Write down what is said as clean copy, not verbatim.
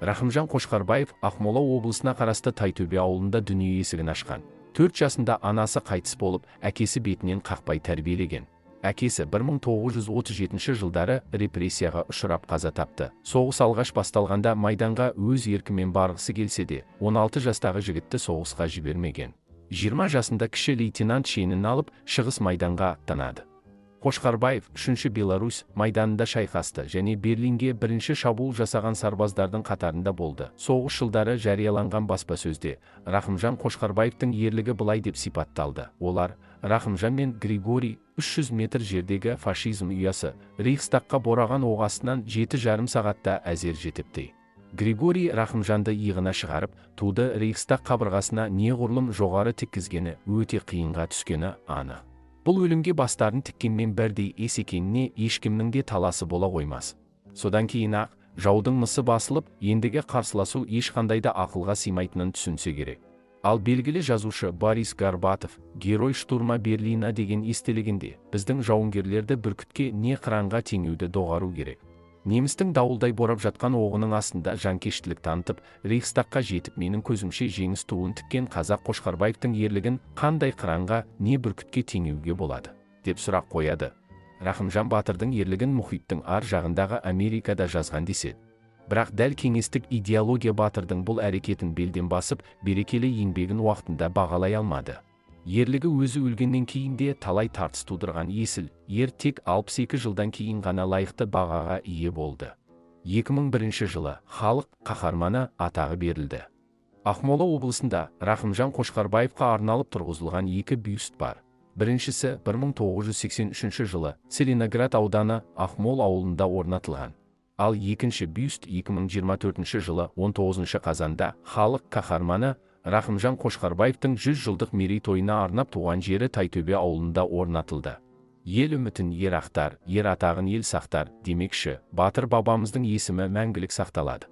Рахымжан Қошқарбаев Ақмола облысына қарасты Тайтөбе ауылында дүние есігін ашқан. 4 жасында анасы қайтыс болып, әкесі бетінен қақпай тәрбиелеген. Әкесі 1937 жылдары репрессияға ұшырап қаза тапты. Соғыс алғаш басталғанда майданға өз еркімен барғысы келсе де, 16 жастағы жігітті соғысқа жібермеген. 20 жасында кіші лейтенант шенін алып, Шығыс майданға аттанады. Қошқарбаев 3-ші Беларусь майданында шайқасты және Берлинге бірінші шабуыл жасаған сарбаздардың қатарында болды. Соғыс жылдары жарияланған баспасөзде Рахымжан Қошқарбаевтың ерлігі былай деп сипатталды. Олар Рахымжан мен Григорий 300 метр жердегі фашизм ұясы Рейхстагқа бораған оқ астынан 7,5 сағатта әзер жетіпті. Григорий Рахымжанды иығына шығарып, туды Рейхстаг қабырғасына неғұрлым жоғары тіккізгені өте қиынға түскені анық. Бұл өлімге бастарын тіккенмен бірдей ес екеніне ешкімнің де таласы бола қоймас. Содан кейін ақ, жаудың мысы басылып, ендігі қарсыласу ешқандай да ақылға сыймайтынын түсінсе керек. Ал белгілі жазушы Борис Горбатов «Герой штурма Берлина» деген естелігінде біздің жауынгерлерді бүркітке не қыранға теңеуді доғару керек. Немістің дауылдай борап жатқан оғының астында жанкештілік танытып, Рейхстагқа жетіп менің көзімше жеңіс туын тіккен қазақ Қошқарбаевтың ерлігін қандай қыранға не бүркітке теңеуге болады, деп сұрақ қояды. Рахымжан батырдың ерлігін мұхиттың ар жағындағы Америкада жазған деседі. Бірақ дәл кеңестік идеология батырдың бұл әрекетін белден басып, берекелі еңбегін уақытында бағалай алмады. Ерлігі өзі өлгеннен кейін де талай тартыс тудырған есіл ер тек 62 жылдан кейін ғана лайықты бағаға ие болды. 2001 жылы халық қаһарманы атағы берілді. Ақмола облысында Рахымжан Қошқарбаевқа арналып тұрғызылған екі бюст бар. Біріншісі 1983 жылы Целиноград ауданы Ақмол ауылында орнатылған. Ал екінші бюст 2024 жылы 19 қазанда халық қаһарманы Рахымжан Қошқарбаевтың 100 жылдық мерейтойына арнап туған жері Тайтөбе ауылында орнатылды. Ел үмітін ер ақтар, ер атағын ел сақтар демекші, батыр бабамыздың есімі мәңгілік сақталады.